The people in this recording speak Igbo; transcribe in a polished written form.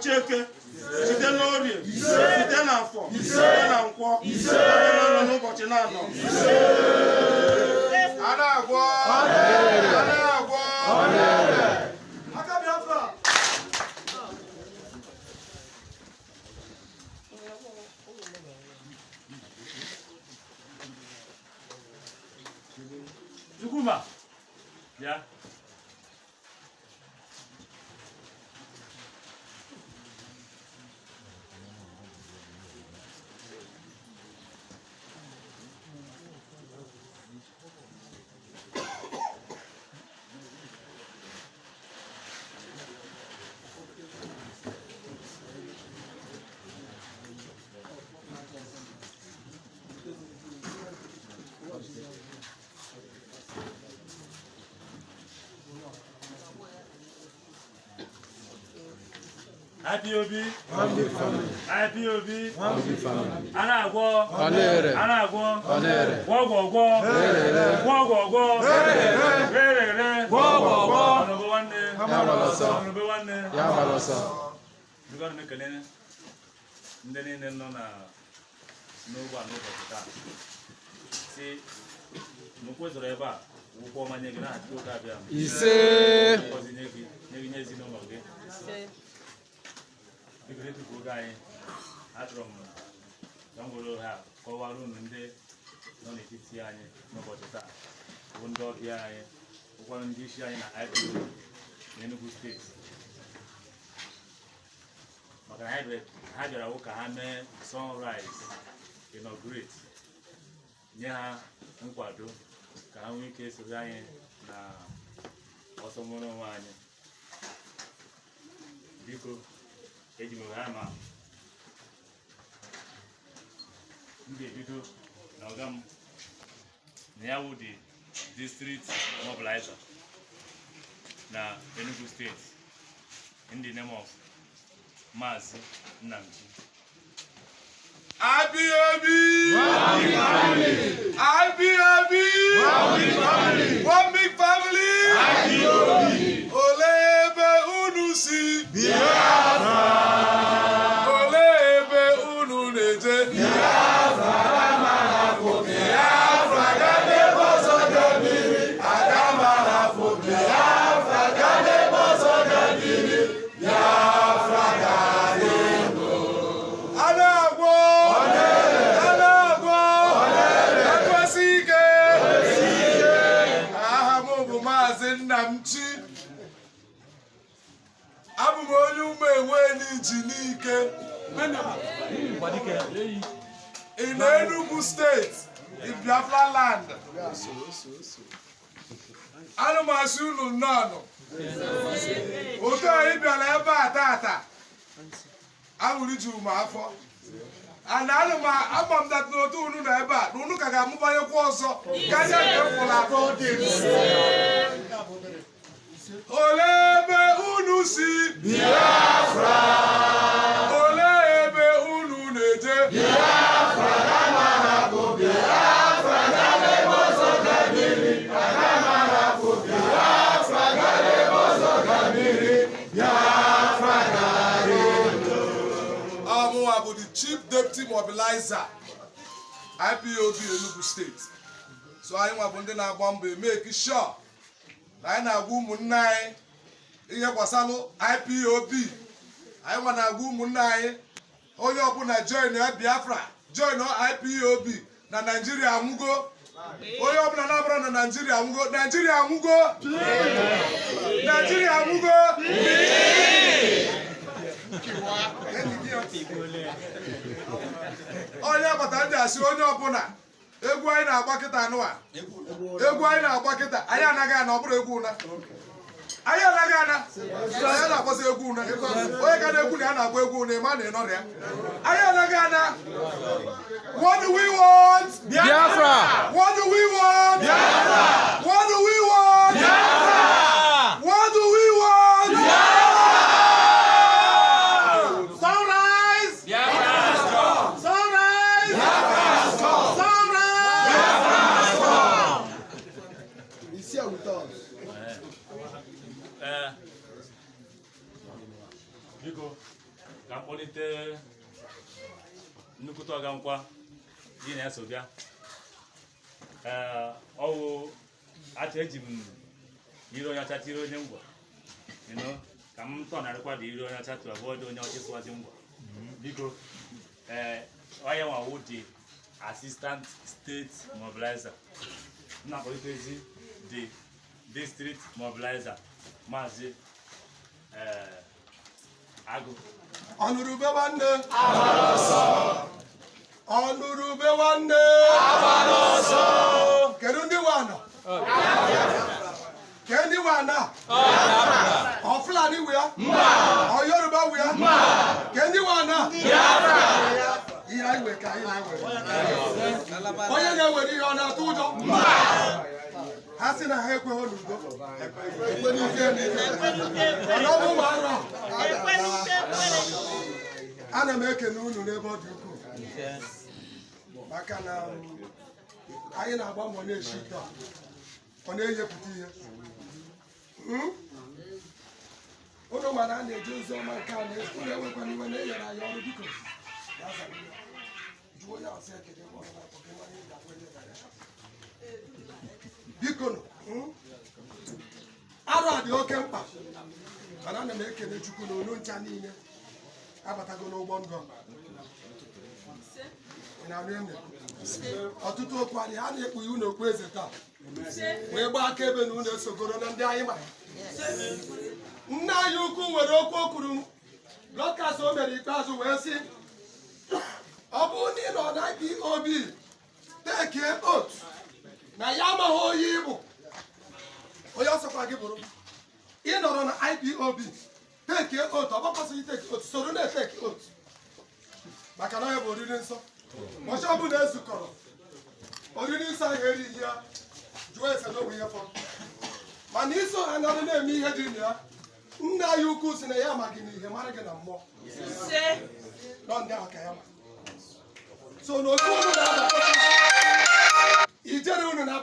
N'ụbọchị Eke, site n'Orie, site na Afọ, site na Nkwọ, site na n'ụbọchị na-anọ. A na-agwọ, a na-agwọ. Aka Biafra! Chukwuma, bịa. IPOB. One big family. IPOB. One big family. A na-agwọ. Ọ na-ere. A na-agwọ. Ọ na-ere. Gwọgwọgwọ. Gwọgwọgwọ. Rere. Gwọgwọgwọ. Ọnụbe nwanne. Ya gbara ọsọ. Ọnụbe nwanne. Ya gbara ọsọ. Biko, ana m ekele ndị niile nọ na n'ogbe a n'ụbọchị taa, si na ụkwụ zọrọ ebe a, ụkwụ ọma nye gị n'aha Chukwu Okike Abịama. Ise. Ngọzi nye gị, nye gị, nye ezinụlọ gị. Biko, n'etufu oge anyị, achọrọ m ka m were ohere a kọwara unu ndị nọ n'etiti anyị n'ụbọchị taa, bụ ndị ọbịa anyị, bụkwanụ ndị isi anyị na IPOB n'Enugu Steeti, maka na ha bịara wụ ka ha mee sunrise inaugurate, nye ha nkwado ka ha nwee ike soro anyị na ọsọ nwere onwe anyị. Biko, eji m ohere ma m ga-ebido na ọga m na ya wụ the district mobilizer na Enugu Steeti, in the name of Maazị Nnamdi. IPOB! IPOB! One big family! Olee ebe unu si? Olee ebe unu na-eje? Biafra ga n'ebe ọzọ ga-ebiri, aga m ahapụ Biafra ga n'ebe ọzọ ga-ebiri, Biafra ga-adị ndụ. A na-agwọ, a na-agwọ, ekwesị ike. Aha m bụ Maazị Nnamchi. Abụ m onye ụmụ enwe ji n'ike. In Enugu State, in Biafra land. Ana m asị unu nnọọ. Otu anyị bịara ebe a tata, aṅụrị juru m afọ. Ana ana m ama m that n'otu unu nọ ebe a na unu ka ga-amụbanyekwa ọzọ karịa nke m kwụrụ atọ. Olee ebe unu si? Biafra! Olee ebe unu na-eje? Biafra! Biafra n'ebe ọzọ ga-ebiri, aga m ahapụ Biafra n'ebe ọzọ ga-ebiri, Biafra ga-adị ndụ. Ọ mụnwa bụ the chief deputy mobilizer IPOB Enugu State. So anyị nwa bụ ndị na-agba mbọ emeki sure na anyị na-agwa ụmụnne anyị ihe gbasalụ IPOB. Anyị nwa na-agwa ụmụnne anyị, onye ọbụla join ya Biafra, join IPOB, na Naijiria anwụgo. Onye ọbụla na-abụrụ na Naijiria anwụgo, Naijiria anwụgo, Naijiria anwụgo. Onye agbata ndị asị onye ọbụla, egwu anyị na-agba kịta anụwa, egwu anyị na-agba kịta, anyị anaghị ana. Ọ bụrụ egwu ụna, anyị anaghị ana. Anyị na-akpọzi egwu ụna. Onye ka na-egwu na ya na-agba egwu ụna, ịma na ị nọrọ ya. Anyị anaghị ana. What do we want? Biafra! What do we want? Biafra! What do we want? Biafra! What do we want? Biafra! Sunrise! Biafra! Sunrise! Biafra! Sunrise! He's here with us. Ee, biko. Ka m kpọlite nnukwute ọga nkwa gị na-eso bịa. Ee, ọwụ acha eji m ire onye ọcha tiri onye ngwa. Ka m tọnarịkwa dị ire onye ọcha to avoid onye ọcha ịsụwazi ngwa. Biko, ee, onye nwawu the assistant state mobilizer. M na-akpọlitezi the district mobilizer, Maazị Agụ. Ọnụrụbe nwanne, ọnụrụbe nwanne, kedu ndị nwe ana? Kedu ndị nwe ana? Ọ Fulani nwe ya? Ọ Yoruba nwe ya? Kedu ndị nwe ana? Ihe anyị nwe ka anyị na-ewere. Onye na-ewere ihe, ọ na-atụ ụjọ? Ha sị na ha ekweghị n'udo, ekwe n'ike. Mana ọ bụ ụmụ arọ, ana m ekene unu n'ebe ọ dị ukwuu, maka na anyị na-agba mbọ na-eshi ite a, ọ na-enyepụta ihe. Unu mara a na-eje ozi ọma nke a na unu ewekwana iwe na enyere anyị ọrụ. Biko, ya zara ihe. Jụọ ya ọsọ ekele ebe ọ na-akpọ gị mara ihe ga-agwa onye direction. Biko nụ, Arụ a dị oke mkpa, mana ana m ekele Chukwu na unu ncha niile abatago n'ụgbọ ndụ a. Ị na-anụ ihe m na-ekwu? Ọtụtụ okwu adị a na-ekpughe unu okpu eze taa, wee gbaa akaebe na unu esogoro na ndị anyị ma. Nna anyị ukwu nwere okwu o kwuru broadcast o mere ikpeazụ, wee sị, ọ bụrụ na ị nọ na IPOB take oath na ya amaghị onye ịbụ, onye ọsọkwa gị bụrụ, ị nọrọ na IPOB take oath, ọ gbakọsịghị take oath, soro na-etake oath, maka na ya bụ oriri nsọ. Ụbọchị ọbụla ezukọrọ oriri nsọ ahụ, erighị ya, jụọ ese n'onwe ihe fọrọ. Mana iso ha nọrọ na-eme ihe dị na ya, nna anyị ukwu si na ya amaghị n'ihe mara gị na mmụọ nọ ndị ahụ ka ya ma. So n'otu unu na-abata, ijere unu na